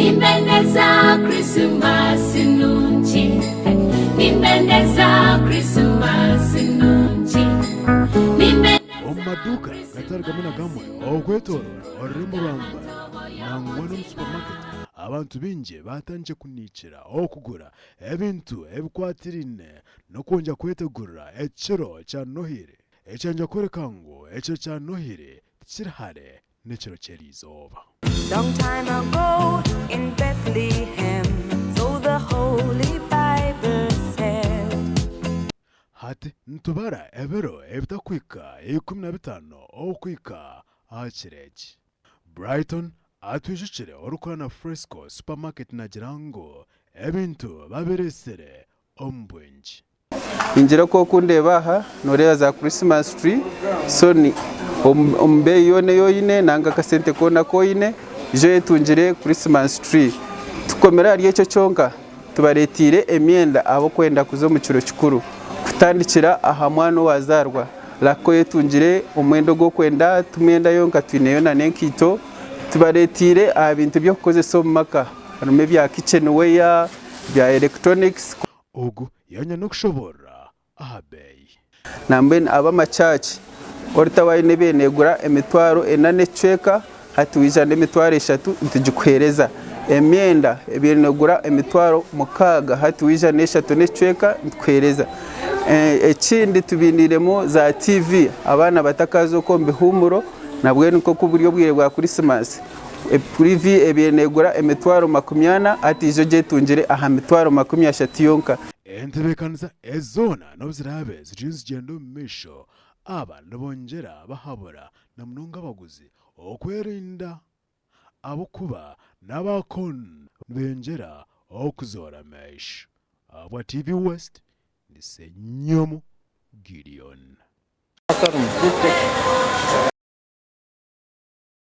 Nimbendeza Krisimasi nungi. Nimbendeza Krisimasi nungi. Nimbendeza Omu maduuka gatari gamwe na gamwe okwetooroora orurembo rwa Mbarara nangwa n'omu supamaketi, abantu baingi baatandikire kuniikira okugura ebintu ebikwatiraine n'okwongyera kwetegurira ekiro kya Nohiri. Ekyangye kworeka ngu ekiro kya Nohiri tikiri hare n'ekiro ky'eriizooba. Long time ago in Bethlehem, so the Holy Bible said. Hati nitubara ebiro ebitakuhika 15 okuhika aha kiro eki. Brighton atwijukire orikukora na Fresco Supermarket nagira ngu ebintu babireetsire omu bwingi. Ningira oku okundeeba aha noreeba za Christmas tree so omu beeyi yoona eyi oyine nanga akasente koona aku oyine ija oyetungire Christmas tree. Tukomire ahari ekyo kyonka tubareteire emyenda ahabw'okwenda kuza omu kiro kikuru kutandikira aha mwana owazaarwa like oyetungire omwenda ogu orikwenda ti mwenda yonka twineyo nana enkaito tubareteire aha bintu by'okukozesa omu maka harimu ebya kitchen ware ebya electronics. Ogu yaanya n'okushoboorora aha beeyi. Nambwenu ab'amachachi oritaho aine ebaire negura emitwaro ena n'ekicweka hati waija n'emitwaro eshatu nitugikuhereza. Emyenda ebaire negura emitwaro mukaaga hati waija n'eshatu n'ekicweka nitukuhereza. Ekindi tubainiiremu za TV abaana batakaza okwo omu bihuumuro nabwenu nk'oku buri obwire bwa kurisimasi. TV ebaire negura emitwaro makumyana hati ija ogyetungire aha mitwaro makumyashatu yonka. Entebeekanisa ezi zoona n'obu ziraabe ziriyo nizigyenda omu maisho, aba nibongyera bahabura na munonga abaguzi okwerinda ahabw'okuba n'abaakon nibeyongyera okuzoora amaisho. Ahabwa TV West, ndi Ssenyomo Gideon.